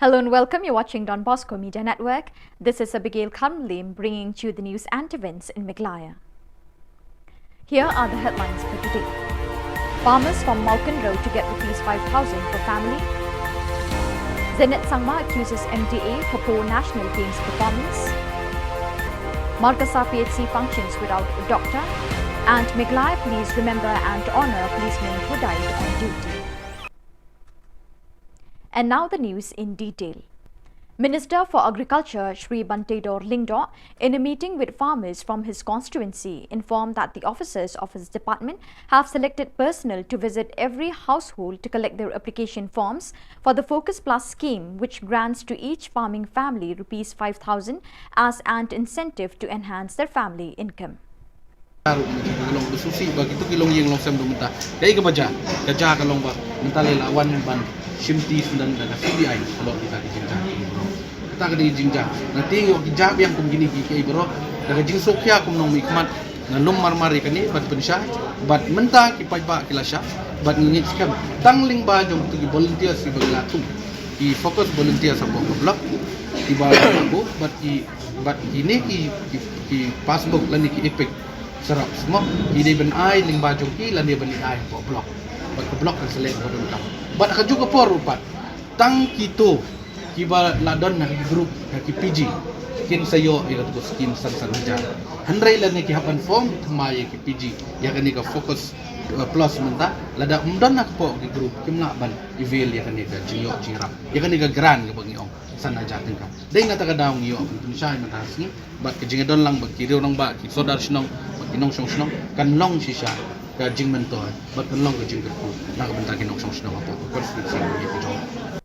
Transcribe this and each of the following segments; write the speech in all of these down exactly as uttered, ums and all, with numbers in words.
Hello and welcome. You're watching Don Bosco Media Network. This is Abigail Kharmlim bringing to you the news and events in Meghalaya. Here are the headlines for today. Farmers from Mawkynrew to get rupees five thousand per family. Zenith Sangma accuses M D A for poor National Games performance. Markasa P H C functions without a doctor. And Meghalaya police remember and honour policemen who died on duty. And now the news in detail. Minister for Agriculture Shri Banteidor Lyngdoh, in a meeting with farmers from his constituency, informed that the officers of his department have selected personnel to visit every household to collect their application forms for the Focus Plus scheme, which grants to each farming family rupees five thousand as an incentive to enhance their family income. Ka ruh mynta ka long ba sngewsih ba kito ki longïing longsem ruh mynta. Kaei kaba jia, ka jia ka long ba mynta lei la wan ban shimti sngewdon da ka C B I halor kita ki jingjia. Kita ka dei jingjia. Nga tieng ïoh ki jia biang kum kine ki kiei baroh. Da ka jingsngewkhia kum nongmihkhmat nga lum marmar ïa kane ban pynshai. Bad mynta ki paidbah ki la shah bad ngi ngeit skhem tang lyngba jong kito ki volunteers kiba ngi la thung, ki focus volunteers hapoh ka block, kiba la buh bad ki, bad kine ki, ki, ki passbook lane ki EPIC. Sarap semua, ki dei ban ai lyngba jong ki lane ban ai hapoh block. Bad ka block kan select ba donkam. Bad ha kajuh ka por ruh pat, tang kito kiba la don ha ki group, ha ki P G, kin sa ïoh ïa katu ka skim san san hajar. Hynrei lane ki hap ban form thymmai ïa ki P G ïa kane ka Focus, eh, Plus mynta. Lada ym don ha kpoh ki group, kim lah ban avail ïa kane ka jingïoh jingïarap, ïa kane ka grant kaba ngi ong san hajar tyngka. Dei na kata ka daw ngi ïoh ban pynshai mynta ka sngi. Bad ka jingïadon lang bad ki riew rangbah, ki sordar shnong bad ki nongshong shnong kan long shisha ka jingmyntoi bad kan long ka jingkyrkhu na ka bynta ki nongshong shnong hapoh ka constituency jong ngi.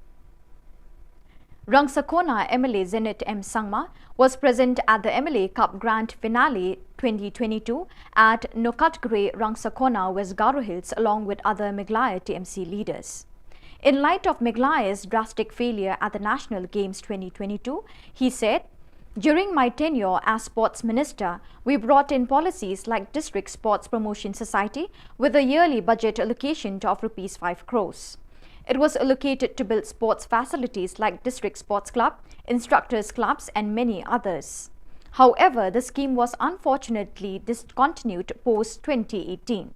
Rangsakona M L A Zenith M Sangma was present at the M L A Cup Grand Finale twenty twenty-two at Nokatgre, Rangsakona, West Garo Hills, along with other Meghalaya T M C leaders. In light of Meghalaya's drastic failure at the National Games twenty twenty-two, he said, "During my tenure as Sports Minister, we brought in policies like District Sports Promotion Society with a yearly budget allocation of rupees five crores. It was allocated to build sports facilities like District Sports Club, Instructors Clubs, and many others. However, the scheme was unfortunately discontinued post twenty eighteen."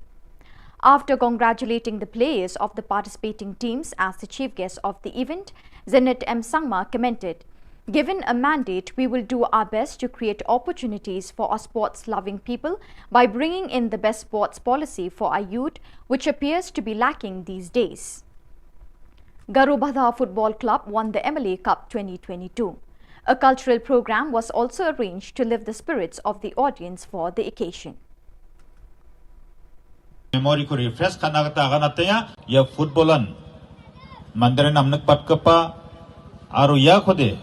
After congratulating the players of the participating teams as the chief guest of the event, Zenith M Sangma commented, "Given a mandate, we will do our best to create opportunities for our sports-loving people by bringing in the best sports policy for our youth, which appears to be lacking these days." Garobhadha Football Club won the M L A Cup twenty twenty-two. A cultural program was also arranged to lift the spirits of the audience for the occasion. Memory ko refresh kana kata kana taya ya football an. Mandre nam nek pat kepa aru ya kode.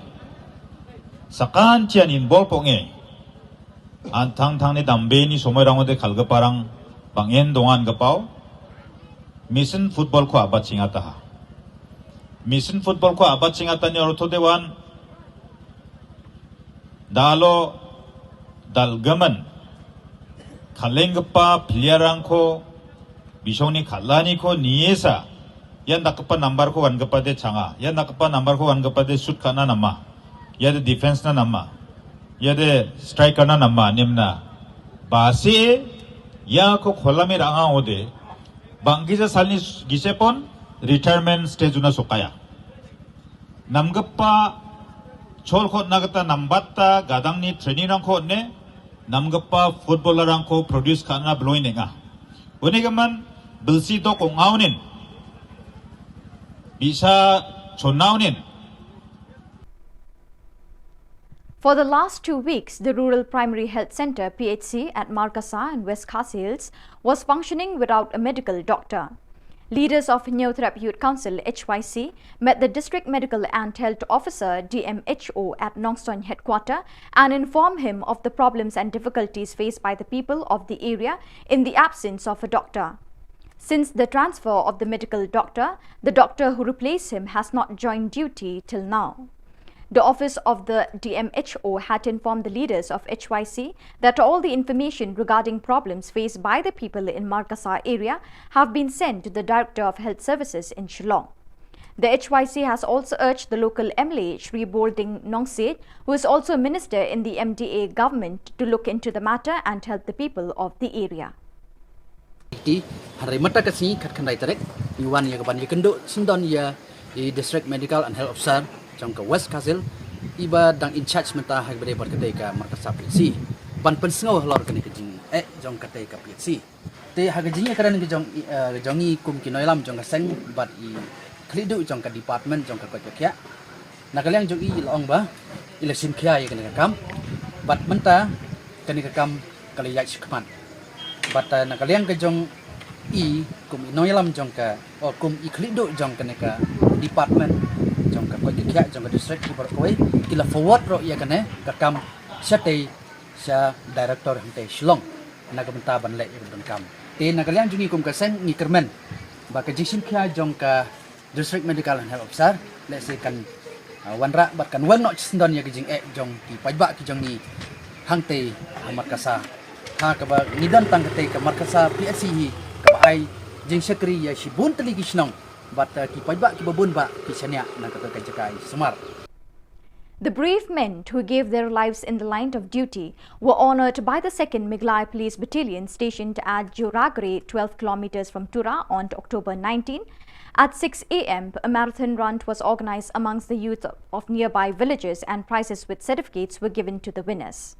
Sakan chian in ball ponge. An thang thang ni dambe ni somoi rang de khal kepa rang bang en dongan kepau. Mission football ko abat singata ha. Mission football ko abat singata ni ortho dewan. Dalo dalgaman khalengpa player rangko bisong ni khalani ko niesa. Yan dakpa number ko wan kepa de changa. Yan dakpa number ko wan kepa de shoot kana nama. Ya de defense na nama. Ya de striker na nama nimna. Basi ya ko kholami ranga ode. Bang gisa salni gise pon retirement stage una sokaya. Namgapa chol khot na kata nambatta gadang ni training rang khot ne namgapa footballer rang ko produce khana bloin nga. Uni gaman bilsi dok ongaunin bisa chonaunin. For the last two weeks, the Rural Primary Health Centre, P H C, at Markasa in West Khasi Hills was functioning without a medical doctor. Leaders of Hynñiewtrep Youth Council, H Y C, met the District Medical and Health Officer, D M H O, at Nongstoin Headquarter and informed him of the problems and difficulties faced by the people of the area in the absence of a doctor. Since the transfer of the medical doctor, the doctor who replaced him has not joined duty till now. The office of the D M H O had informed the leaders of H Y C that all the information regarding problems faced by the people in Markasa area have been sent to the Director of Health Services in Shillong. The H Y C has also urged the local M L A, Shri Bording Nongsiej, who is also a minister in the M D A government, to look into the matter and help the people of the area. Ti, hynrei mynta ka sngi khatkhyndai tarik, ngi wan ïa ka ban ïakynduh syndon ïa i District Medical and Health Officer jong ka West Khasi Hills, iba dang in charge mynta ha kaba ïadei bad katei ka Markasa P H C, ban pynsngew halor kane ka jingeh jong katei ka P H C. Te ha ka jingïakren ka jong, eh, jong ngi kum ki nongïalam jong ka seng bad i khlieh duh jong ka department jong ka koit ka khiah, na ka liang jong i la ong ba i la shim khia ïa kane ka kam, bad mynta kane ka kam ka la ïaid shakhmat. Bad, eh, na ka liang ka jong i kum i nongïalam jong ka, o kum i khlieh duh jong kane ka department jong ka koit ka khiah jong ka district, ki baroh kawei ki la forward ruh ïa kane ka kam shatei sha director hangtei Shillong na ka bynta ban leh ïa ka donkam. Te na ka liang jong ngi kum ka seng ngi kyrmen ba ka jingshim khia jong ka District Medical and Health Officer lehse kan, ah, wanrah bad kan wan noh shisyndon ïa ka jingeh jong ki paidbah ki jong ngi hangtei ha Markasa. Ha kaba ngi don tang katei ka Markasa P H C hi kaba ai jingshakri ïa shibun tylli ki shnong bad, ah, ki paidbah kiba bun bah ki shaniah na kata ka jaka i sumar. The brave men who gave their lives in the line of duty were honored by the second Meghalaya Police Battalion stationed at Joragre, twelve kilometers from Tura, on October nineteen. At six A M, a marathon run was organized amongst the youth of nearby villages and prizes with certificates were given to the winners.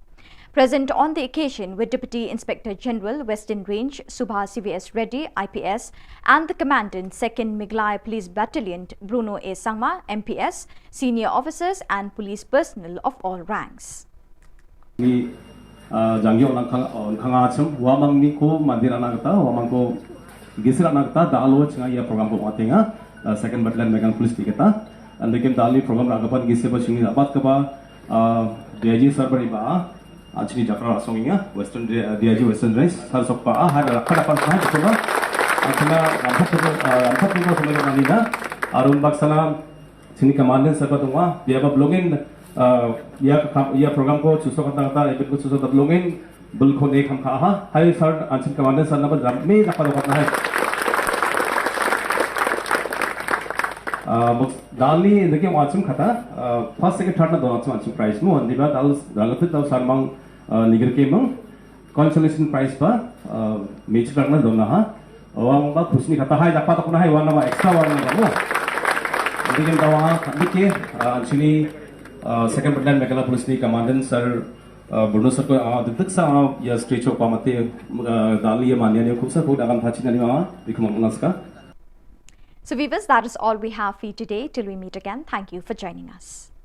Present on the occasion were Deputy Inspector General, Western Range, Subha C V S Reddy, I P S, and the Commandant, Second Meghalaya Police Battalion, Bruno A Sangma, M P S, senior officers and police personnel of all ranks. Ni, ah, jang ïoh lang khang, oh, khang a chim, wa mang ni ko mandir ana kata, wa mang ko gisir ana kata, da alo chinga ïa program ko mate nga, ah, Second Battalion Meghalaya Police ni kata. Ande kim da ali program ra kapan gisir ba chini dapat kaba, ah, D I G sir bari ba, ah, chini jakra rasong inga, Western, D I G Western Range, sir sok ba, ah, har dapat dapat sah, betul lah. Ah, china, ah, dapat dapat, ah, dapat dapat semua yang nina, arum bak salam, chini commandant sir ba tungwa, dia ba belongin, ah, ïa ka, ïa program ko, susok kata kata, ibit ko susok kata belongin, Bul khone kham kha ha. Hai sir, anchin commandant sir na ba jam me na pa dokat na hai. Ah, bok dali ndake wa chim khata, ah, first, second, third na don chim, chim prize mo, andi ba dal, dal fit dal sar mang, ah, nigir ke mang. Consolation prize ba, ah, me chim na don na ha. Wa ba khusni khata hai, dapa tak na hai, wa na ba extra wa na ba mo. Andi ke dawa, andi ke, ah, chini, ah, Second Battalion Meghalaya Police ni commandant sir, Uh, Bruno sir ko, uh, dik dik sa, uh, ïa stage show pa mate, uh, dali ïa mania ne khub sa ko da kan thachi nani ma, bikum manas ka. So viewers, that is all we have for you today. Till we meet again, thank you for joining us.